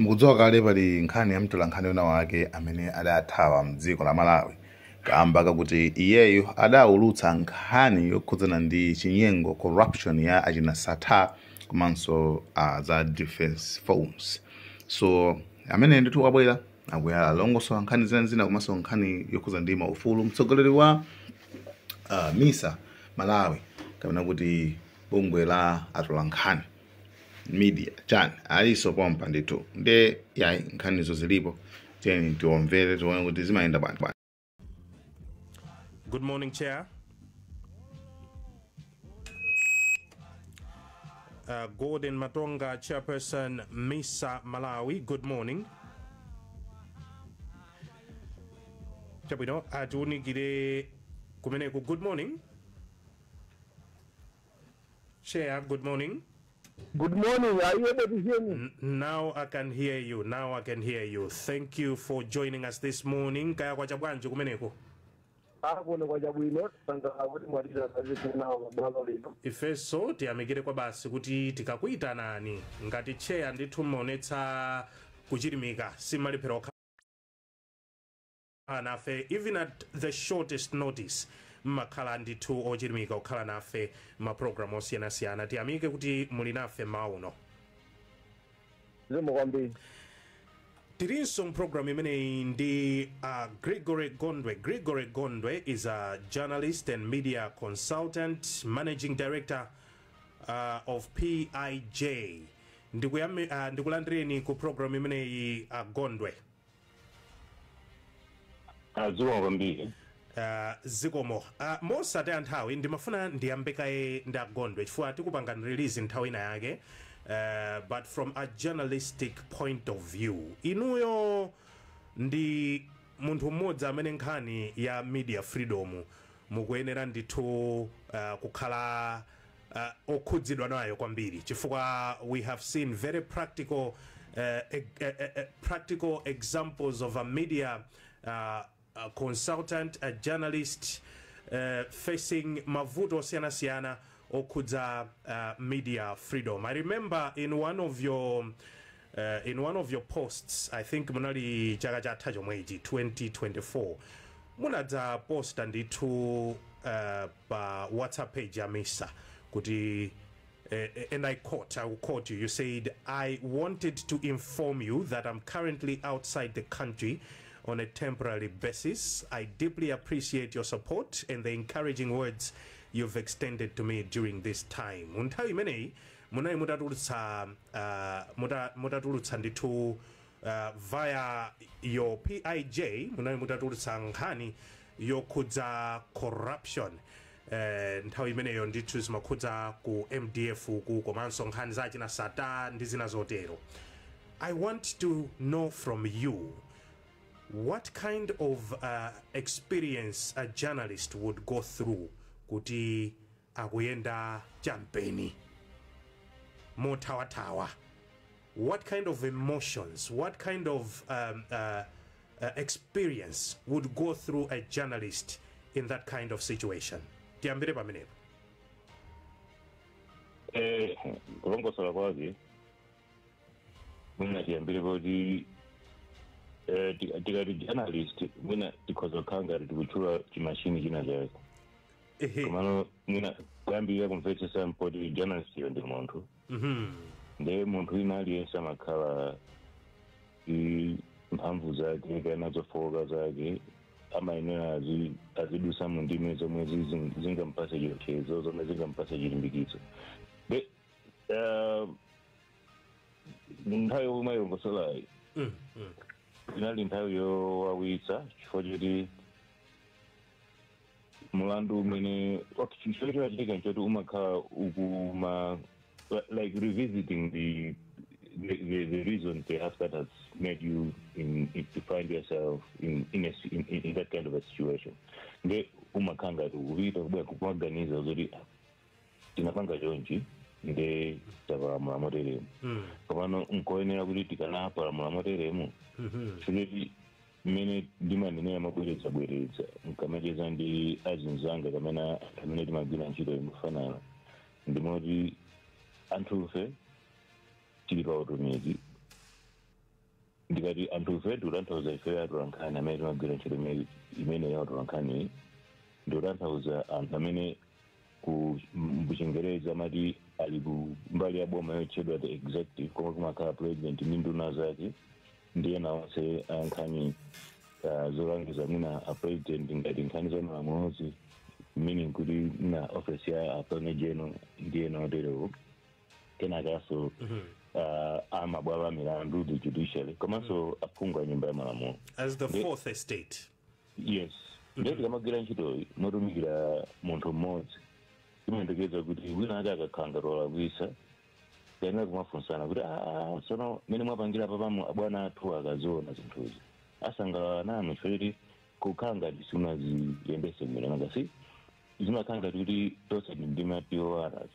Mukudziwa kale pali nkhani ya mtolankhani wina wake amene adathawa mdziko la Malawi kamba kakuti iyeyo adaulutsa nkhani yokhudzana ndi chinyengo, corruption ya achina Sattar komanso za Defence Force. So amene ndithu wabwera akuyalongosola nkhani zina zina komanso nkhani yokhudzana ndi maufulu, mtsogoleri wa MISA Malawi, kapena kuti bungwe la atolankhani, media chani, aliso pompa ndithu. Nde yayi, nkhanizo zilipo, tiyeni tiomvere, tione kuti zimayenda bwanji. Good morning, Chair. Gordon Matonga, Chairperson, MISA Malawi. Good morning. Chabwino, atiunikire kumeneko. Good morning. Chair, good morning. Good morning. Are you able to hear me? Now I can hear you. Now I can hear you. Thank you for joining us this morning. Kaya kwacha bwanji kumeneko? Kuno kwacha bwino, sangalala kuti mwatita nawo pabwalo lino. Ifenso tiyamikire kwa basi kuti tikakuyitanani ngati chair ndithu mmaonetsa kuchilimika, simalephera kukhala nafe even at the shortest notice. Mmakhala ndithu ochilimika kukhala nafe mapulogalamu osiyanasiyana. Tiyamike kuti muli nafe mmawa uno. Zikomo kwambiri. Tilinso mpulogalamu imeneyi ndi Gregory Gondwe. Gregory Gondwe is a journalist and media consultant, managing director of PIJ. Ndikulandireni ku program imeneyi, Gondwe. Zikomo kwambiri. Zikomo. Mosataya nthawi, ndimafuna ndiyambe kaye ndi Agondwe chifukwa tikupanga release nthawi ina yake, but from a journalistic point of view, inuyo ndi munthu mmodzi amene nkhani ya media freedom mukuyenera ndithu kukhala okhudzidwa nayo kwambiri, chifukwa we have seen very practical examples of a media consultant, a journalist, facing mavuto osiyanasiyana okhudza media freedom. I remember in one of your posts, I think munali chaka chatha chomwechi, 2024, munadza posta ndithu pa WhatsApp page ya MISA kuti, and I will quote you. You said, "I wanted to inform you that I'm currently outside the country on a temporary basis. I deeply appreciate your support and the encouraging words you've extended to me during this time." Nthawi imeneyi munali mutatulutsa ndithu via your PIJ, munali mutatulutsa nkhani yokhudza corruption. Nthawi imeneyo ndithu zimakhudza ku MDF uku komanso nkhani zachina Sattar ndi zina zotero. I want to know from you what kind of experience a journalist would go through kuti akuyenda champeni mothawathawa. What kind of emotions, what kind of experience would go through a journalist in that kind of situation? Tiyambire pamenepo. Kulongosola kwake, mwina tiyambire poti tikati journalist, mwina tikhoza kukhala ngati tikutchula chimashini china chake. Komano mwina kuyambirira kumvetsetsa mpoti journalist iyo ndi munthu. Ndiye munthu wina aliyense amakhala ndi mphamvu zake kapena zofowoka zake, amayenera azidusa mu ndime zomwe zingampase chiopsezo, zomwe zingampase chilimbikitso. De nthawi yomwe mayilongosolayi inali nthawi yowawitsa, chifukwa choti mulandu umene, okay, chifukwa chimachitika nchoti umakhala ukuma like revisiting the reason perhaps that has made you to find yourself in that kind of a situation. Nde umakhala ngati ukupita kubwera kumaganiza zoti tinapanga chonchi, nde tapalamula moteremu, komano nkoyenera kuti tikanapalamula moteremu? Chifukwa mmene ndimanenera mabwerezabwereza nkamacheza ndi azinzanga kamene amene timagwira ntchito imofanana, ndimoti anthufe tili pa utumiki. Ndikati anthu ife, ndikutanthauza ife atolankhani amene timagwira ntchito imene ya atolankhani. Ndikutanthauza anthu amene ku mchingerezi amati ali ku mbali ya boma yotchedwa the executive, komwe kumakhala president ndi nduna zake ndi ena onse ankhani zolangiza mwina a president ngati nkhani za malamulozi, meaning kuti mwina office ya attorney general ndi ena oterewo. Kenakaso amabwalo a milandu, the judiciary, komanso aphungu a nyumba ya malamulo. As the fourth estate. Yes. Ndiye tikamagwira ntchitoyi motumikira munthu mmodzi, timayembekeza kuti wina ake akakhala ngati walakwitsa, tiyenera kumafunsana kuti, "Ah, tsono mene mwapangira papamu, abwana athu akaziona zinthuzi asangalala nanu?" Chifukwa choti kukhala ngati simunaziyendese bwino, nanga si zimakhala ngati kuti tonse ndi ma PORs,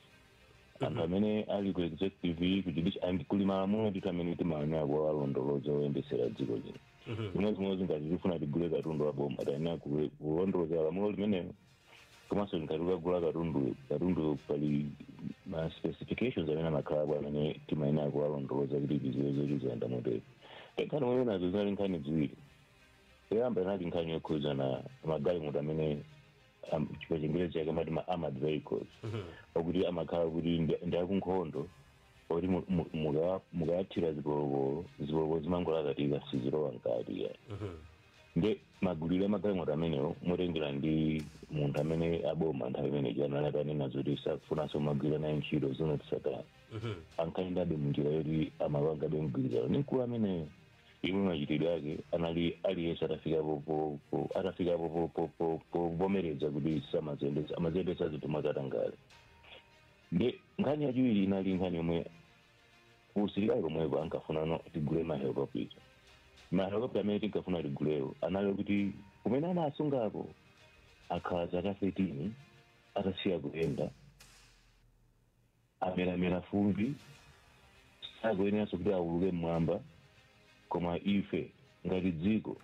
anthu amene ali ku executive, ku judicial, and kuli malamulo ndithu amene timaonera kuwalondoloza oyendesera dziko lino. Zimodzi ngati tifuna tigule katundu wa boma, tayenera kulondoloza lamulo limenelo. Komanso ngati ukagula katundu, katundu pali ma specifications amene amakhalapo amene timayenera kuwalondoloza kuti tiziwe zoti ziyenda motere. Nkhani momwe nazo zinali nkhani ziwiri. Yoyamba inali nkhani yokhudzana magalimoto amene pa Chingerezi chake amati ma armored vehicles, okuti amakhala kuti ndi akunkhondo, okuti mukayathira zipolopolo, zipolopolo zimangolakatika, sizilowa mkati ya. Nde maguliro amagalimoto amenewo, motengera ndi munthu amene aboma nthawi imene anali atanena zoti sakufunanso magwira naye ntchito zino tisatani, ankayendabe munjira yoti amapangabe mgwirizano ndi mkulu ameneyo, imwe machitidwe ake anali aliyense atafikapo atafikapo povomereza kuti samaziyendesa, amaziyendesa zinthu mwakatangale. Nde nkhani yachiwiri inali nkhani yomwe usilikali komweko ankafuna tigule mahelicopter. Mahelicopter amene tinkafuna tigulewo anali kuti kumene anasungako akhala zaka 13 atasiya kuyenda, ameramera fumbi, sakuyeneranso kuti auluke mmwamba. Koma ife ngati dziko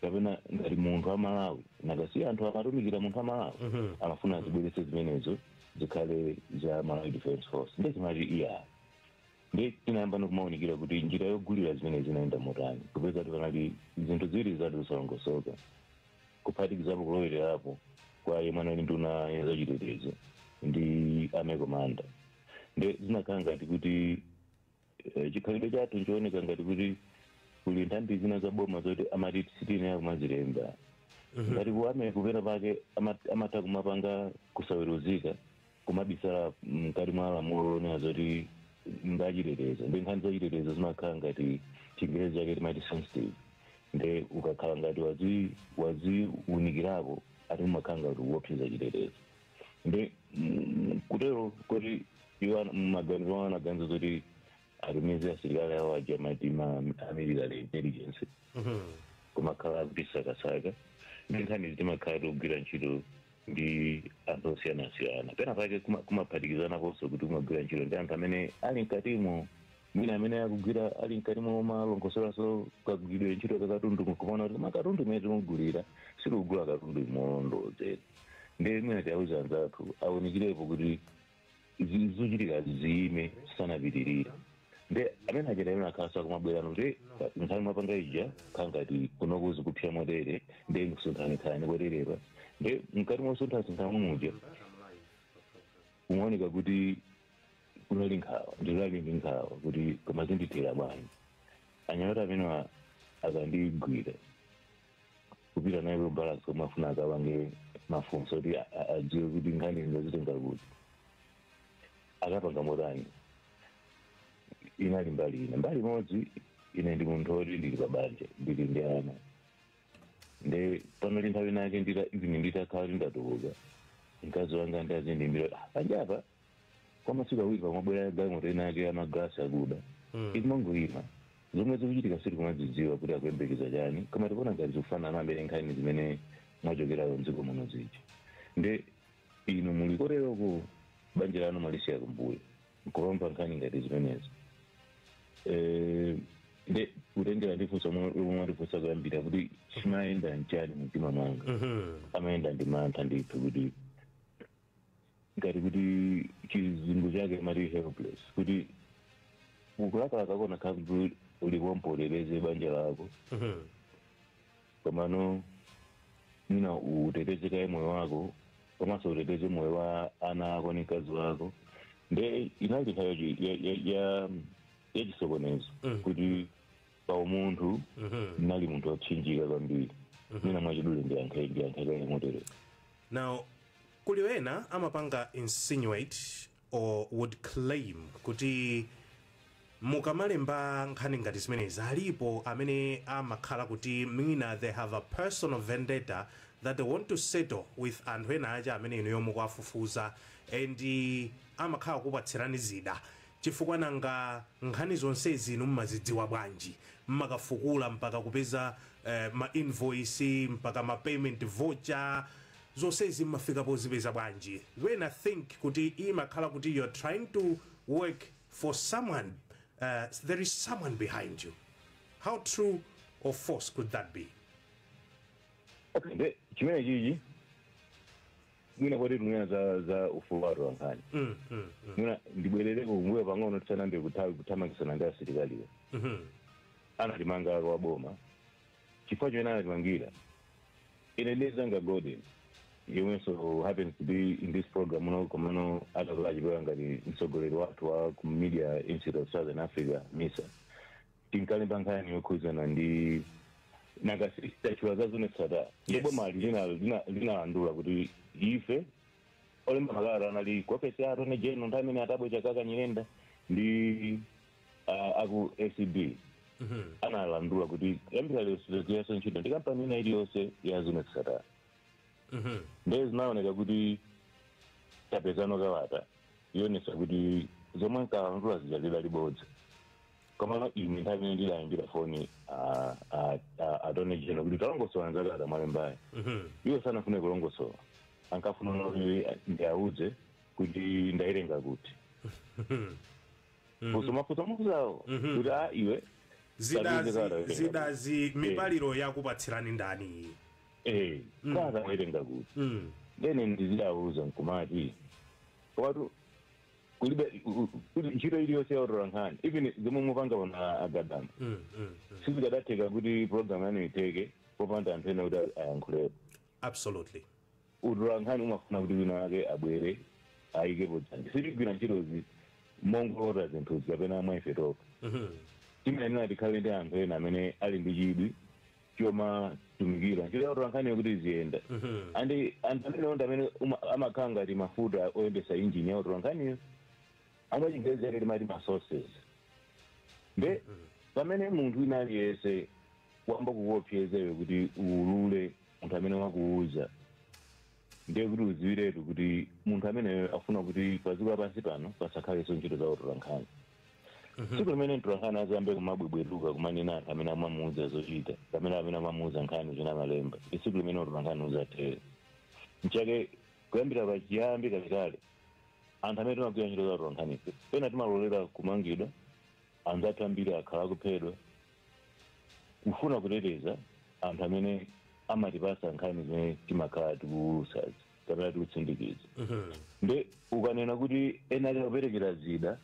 kapena ngati munthu wa Malawi, nakasiya anthu amatumikira munthu wa Malawi, amafuna zibweretse zimenezo zikhale za Malawi Defence Force. Nde timati iya. Ndi tinayamba nokumawunikira kuti njira yogulira zimene zinayenda motani, kupeza kuti panali zinthu ziwiri zitatu zosalongosoka, kuphatikizapo kulowererapo kwa yemwe anali nduna ya zachitetezo ndi army commander. Ndi zinakhala ngati kuti chikhalidwe chathu nchooneka ngati kuti kuli nthambi zina za boma zoti amati sitiyenera kumazilemba, ngati ku army kupena pake amatha kumapanga kusaweruzika, kumabisala mkati mwa lamulo lonena zoti ngachitetezo. Ndi nkhani zachitetezo zimakhala ngati Chingerezi chake timati sensitive. Nde ukakhala ngati waziwunikirapo, ati umakhala ngati ukuopseza chitetezo. Nde kutero kuti iwo maganizo awo anaganiza zoti atumize asilikali awo aja amati ma military intelligence kumakhala kutisakasaka. Ndi nkhani timakhala tikugwira ntchito ndi anthu osiyanasiyana, pena pake kumaphatikizanaponso kuti kumagwira ntchito ndi anthu amene ali mkatimo, mwina amene akugwira ali mkatimo malongosolanso kagwiridwe ntchito kakatundu, kumaona kuti makatundu imene timugulira, sitikugula katundu imolondozera. Ndi mwina tiyauza anzathu awunikirepo kuti zochitika ziyime zisanapitirire. Nde amene achita imene akhala kumabwerano kuti nkhani mwapanga ija khala ngati kunoku zikupsya motere, nde musunthani khalani koterepa. Nde mkati mosunthasunthamo muja kumaoneka kuti kunali nkhawa, ndinali ndi nkhawa kuti koma zindithera bwanji anyamata amene akandigwira kupita naye ku barracks komwe afuna akapange mafunso kuti adziwe kuti nkhani ndazitenga kuti, akapanga motani. Inali mbali ina. Mbali imodzi, ine ndi munthu woti ndili pa banja, ndili ndi ana. Nde panali nthawi inake ndita even nditakhala kuti ndatuluka, mkazi wanga ndi azindimbira, "Ah, panjapa kwa masiku 2 pamabwera galimoto ina yake yamaglasi akuda, ikumangoyima. Zomwe zikuchitika sitikumazidziwa kuti akuyembekeza chani, koma tikuona ngati zikufanana amene nkhani zimene mwachokerayo mdziko muno zija. Nde inu muli koteroko, banja lanu mwalisiya kumbuyo, nkulomba nkhani ngati zimenezo." Nde kutengera ndifunsa lomwe mwatifunsa kuyambira kuti chimayenda nchani mumtima mwanga, amayenda ndi mantha ndithu, kuti ngati kuti chizungu chake mati helpless, kuti ukulakalaka kona khala kuti Ulipompo uteteze banja lako, komano mwina uteteze kaye moyo wako, komanso uteteze moyo wa ana ako ni mkazi wako. Nde inali nthawi yachisokonezo kuti pa umunthu nali munthu wotchinjika kwambiri. Mwina mwachidule ndiyankhe motero. Now, kuli wena amapanga insinuate or would claim kuti mukamalemba nkhani ngati zimenezi, alipo amene amakhala kuti mwina they have a personal vendetta that they want to settle with anthu ena aja amene inuyo mukuwafufuza, and amakhala kupatsirani zida, chifukwa nanga nkhani zonsezi inu mmazidziwa bwanji? Mmakafukula mpaka kupeza ma invoice, mpaka ma payment voucher, zonsezi mmafika pozipeza bwanji? When I think kuti imakhala kuti you're trying to work for someone, there is someone behind you. How true or false could that be? Okay, nde chimene chichi mwina poti tikunena za ufulu wa atolankhani, mwina ndibwerere kumbuyo pang'ono tisanambe kuthamangitsana ndi asilikaliwo. Anatimanga wa boma chifukwa chimene anatimangira, ine ndizanga Golden, yomwenso happens to be in this program uno, komano atazola achipewa ngati mtsogoleri wathu wa ku Media Institute of Southern Africa, MISA. Tinkalemba nkhani yokhudzana ndi nakasitachula za Zuneth Sattar. Ndipo boma linalandula kuti ife olemba makalata anali ku ofesi ya Attorney General nthawi imene atabwe Chakaka Nyirenda ndi aku ACB. Analandula kuti kuyambira lero sitagwiranso ntchito ndi kampani ina iliyonse ya Zuneth Sattar. Ndiye zinaoneka kuti tapezano kalata yonesa kuti zomwe nkalandula zija lidali bodza. Komano ine nthawi imene ndidayimbira foni Attorney General kuti talongosola nzakalata mwalembayi, iwo sanafune kulongosola, ankafuna kuti ndiauze kuti ndayirenga kuti funso mafunso mafunsawo kuti a iwe zidazi tapeze kalata. Zidazi mipaliro yakupatsirani ndani? Eh, kalata mwayirenga kuti? Ndene ndizidauza nkumati komatu kulibe kuti ntchito iliyonse yautola nkhani, even zomwe mupanga pano agadama, sizikadatheka kuti program yanu iteke popanda anthu ena kuti ayankhulepo. Utola nkhani umafuna kuti wina wake abwere ayikepo dzanja. Sitigwira ntchitozi mongolota zinthuzi kapena mwaife tokha. Timayenera tikhale ndi anthu ena amene ali ndi chidwi chomatumikira ntchito yautola nkhani kuti ziyenda. Andi anthu amene ndi amene amakhala ngati mafuta oyendesa injini yautola nkhaniyo, amwe Chingerezi ake timati ma sources. Nde pamene munthu wina aliyense wamba kukuopsezewe kuti uwulule munthu amene wakuuza, ndiye kuti udziwiretu kuti munthu ameneyo afuna kuti padziko lapansi pano pasakhalenso ntchito za utola nkhani. Tsiku limene mtola nkhani azambe kumabwebwetuka kumanena anthu amene amamuuza zochita kapena amene amamuuza nkhani zimene amalemba, ndi tsiku limene utola nkhani uzathere. Nchake kuyambira pachiyambi kalekale anthu amene timagwira ntchito za utola nkhani pena timalolera kumangidwa, anzathu ambiri akhala akuphedwa kufuna kuteteza anthu amene amatipasa nkhani zimene timakhala tikuwulusazi kapena tikutsindikiza. Nde ukanena kuti ena ali akuperekera zida,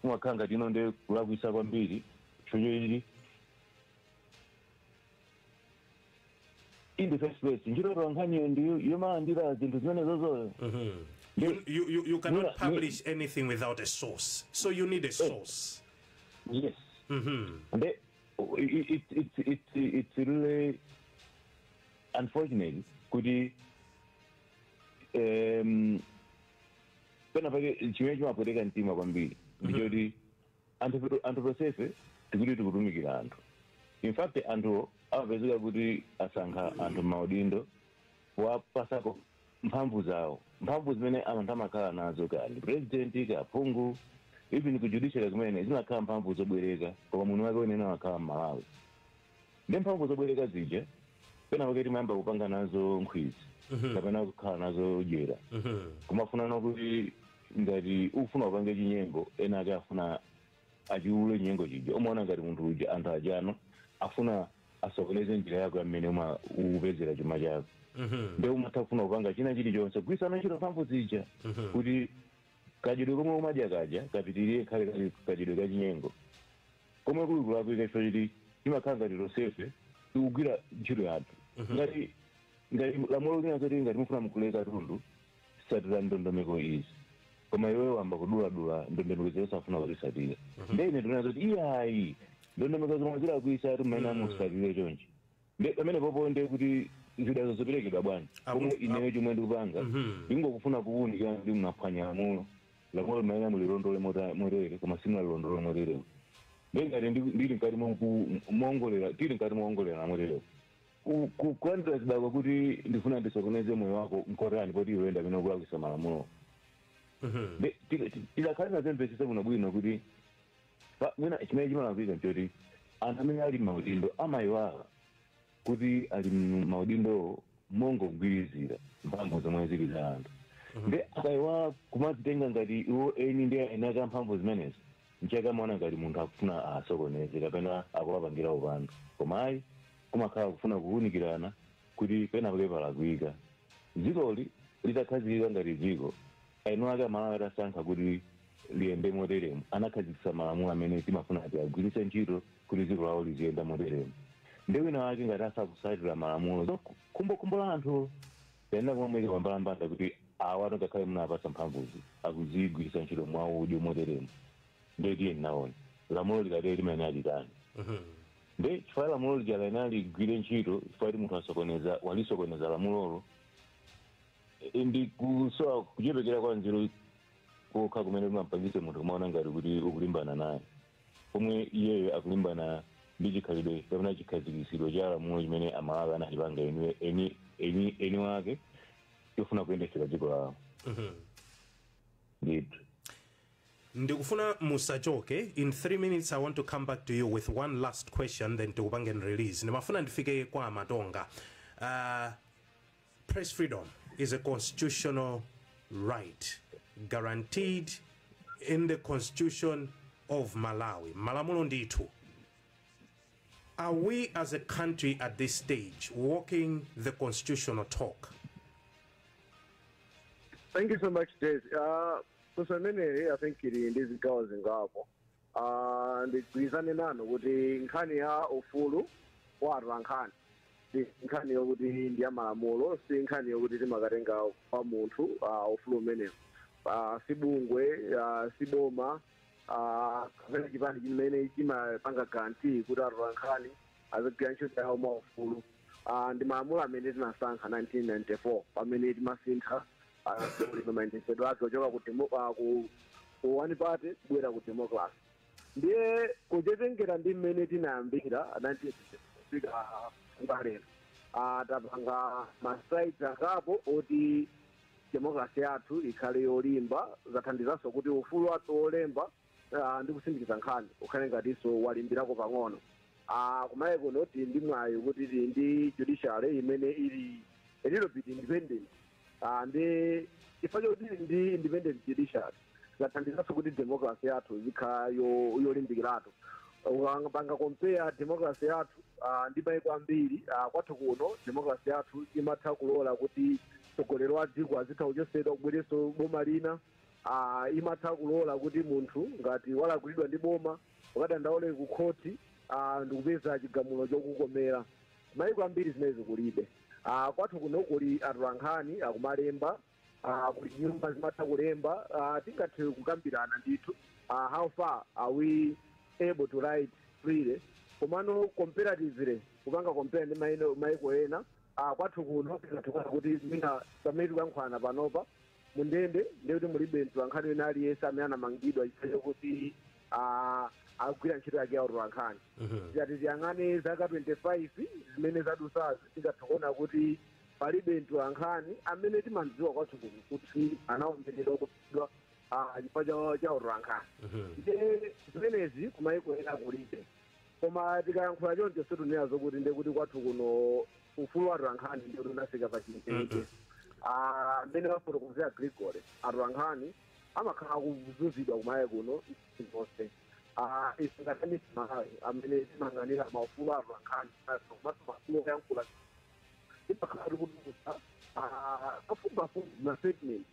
umakhala ngati ino nde kulakwisa kwambiri chochochiti. In the first place, ntchito yotola nkhaniyo ndiyo yomalandira zinthu zimene zozoyo. You cannot publish anything without a source, so you need a source. Yes. Nde it's really unfortunate kuti pena pake chimene chimapweteka mtima kwambiri ndichoti anthu tonsefe tikuti tikutumikira anthu. In fact, anthu amapezeka kuti asankha anthu maudindo wapasako mphamvu zawo, mphamvu zimene anthu amakhala nazo, kaya ndi president, kaya phungu, even ku judiciary kumene zimakhala mphamvu zobwereka, koma munthu wake wenene amakhala mMalawi. Ndi mphamvu zobwereka zija pena pake timayamba kupanga nazo nkhwizi kapena kukhala nazo dyera, kumafunana kuti ngati ukufuna upange chinyengo, ena ake afuna achiulule chinyengo chija, umaona ngati munthu uja, anthu ajano afuna asokoneze njira yako yamene ukupezera chuma chako. Nde umatha kufuna kupanga china chilichonse kugwirisana ntchito mphamvu zija kuti kadyedwe komwe umadya kaja kapitirire, khale kadyedwe kachinyengo. Komwe kuli kulakwika ife chiti timakhala ngati tonsefe tikugwira ntchito yathu. Ngati lamulo lina zoti ngati mufuna mugule katundu, satira ndondomeko izi, koma iwe wamba kuduladula ndondomeko zosafuna kuzisatira, nde ine ndinena zoti iyayi, ndondomeko zomwe zilakwisa, timaena musatire chonchi. Nde pamene popo nde kuti zida zoperekedwa bwanji? Pomwe ineyo chomwe ndikupanga ndingokufuna kuwunikira kuti munaphwanya lamulo. Lamulo limaena mulilondole motere, koma simunalilondole motereko. Nde ngati ndili mkati moongolera, tili mkati moongolera motereko, kulandira zidakwa kuti ndifuna ndisokoneze moyo wako nkotani, poti iwe ndamene ukulakwisa malamulo? Tidakhale nazemvesesa bwino bwino kuti mwina chimene chimalakwika nchoti anthu amene ali maudindo amayiwala kuti ali maudindo mongogwirizira mphamvu zomwe zili za anthu. Nde akayiwala kumazitenga ngati iwo eni ndi eni ake amphamvu zimenezi, nchake amaona ngati munthu akufuna asokoneze kapena akuwapangira upandu. Koma ayi, kumakhala kufuna kuwunikirana kuti pena pake palakwika. Dzikoli litakhazikika ngati dziko, eni ake Amalawi atasankha kuti liyende moteremu, anakhazikitsa malamulo amene timafuna ati agwiritse ntchito kuti dziko lawo liziyenda moteremu. Ndi wina wake ngati asakusatira malamulo, khumbokhumbo la anthu tayenda kumamweka pambalambanda kuti awa ngakhale munapasa mphamvuzi akuzigwiritsa ntchito mwaudyo moteremu, ndiye naona lamulo likatere limene alitani? Nde chifukwa lamulo lija laina ligwire ntchito, chifukwa kuti munthu asokoneza, walisokoneza lamulolo, ndi kusowa kuchepekera kwa nzeru kokha kumene kumampangitse munthu kumaona ngati kuti ukulimbana naye, pomwe iyeyo akulimbana ndi chikhalidwe kapena chikhazikitsidwe cha lamulo chimene Amalawi anachipanga eni wake chofuna kuyendetsera dziko lawo ndithu. Ndikufuna musachoke. In 3 minutes I want to come back to you with one last question, then tikupangeni release. Ndimafuna ndifike kwa Matonga. Press freedom is a constitutional right guaranteed in the Constitution of Malawi, malamulo ndithu. Are we as a country at this stage walking the constitutional talk? Thank you so much, Dave. Kusamene I think ili ndi zigawo zingapo. Ndigwirizane nanu kuti nkhani ya ufulu wa atolankhani ndi nkhani yokuti ndi ya malamulo, si nkhani yokuti timakatenga kwa munthu ufulu umenewo. Si bungwe, si boma, kapena chipani chimene chimapanga guarantee kuti atolankhani azigwira ntchito yawo mwaufulu. Ndi malamulo amene tinasankha 1994 pamene timasintha ulimi mayendetsedwe ake kuchoka ku one party kubwera ku democracy. Ndiye kuchetengera ndi mmene tinayambira 1964 kufika lero, tapanga ma strides angapo oti democracy yathu ikhale yolimba. Zathandizanso kuti ufulu wathu wolemba ndi kusindikiza nkhani ukhale ngatinso walimbirako pang'ono. Kumaye kuno tili ndi mwayi kuti tili ndi judiciary imene ili a little bit independent. Ndi chifukwa chokuti tili ndi independent judiciary, zathandizanso kuti democracy yathu izikhala yolimbikiratu. Ukapanga compare democracy yathu ndi maiko ambiri, kwathu kuno democracy yathu imatha kulola kuti mtsogoleri wa dziko azitha kuchosedwa, kubwerenso boma lina. Imatha kulola kuti munthu ngati walakwiridwa ndi boma ukadandaule ku khoti ndikupeza chigamulo chokukomera. Maiko ambiri zimene kulibe. Kwathu kuno kuli atolankhani akumalemba, kuli nyumba zimatha kulemba. Tingathe kukambirana ndithu how far are we able to write freely, komano comparatively, kupanga compare ndi maiko ena, kwathu kuno tingathe kuona kuti mwina pamene tikuyankhulana panopa, mundende ndekuti mulibe mtolankhani wina aliyense amene anamangidwa chifukwa chokuti agwira ntchito yake ya utolankhani. Tikati tiyang'ane zaka 25 zimene zadusazi, tingathe kuona kuti palibe mtolankhani amene timadziwa kwathu kuno kuti anaomberedwa, kuphedwa chifukwa cha utolankhani. Ndiye zimenezi kumaiko ena kulibe. Koma tikayankhula choncho, situnena zokuti ndekuti kwathu kuno ufulu wa atolankhani ndikuti unafika pa chimtete. Mmene wafotokozera Gregory, atolankhani amakhala kuzunzidwa kumaye kuno zonse. Ife ngati Malawi amene timayang'anira maufulu a atolankhani komanso maufulu oyankhula, timakhala tikutulutsa pafupipafupi ma statement.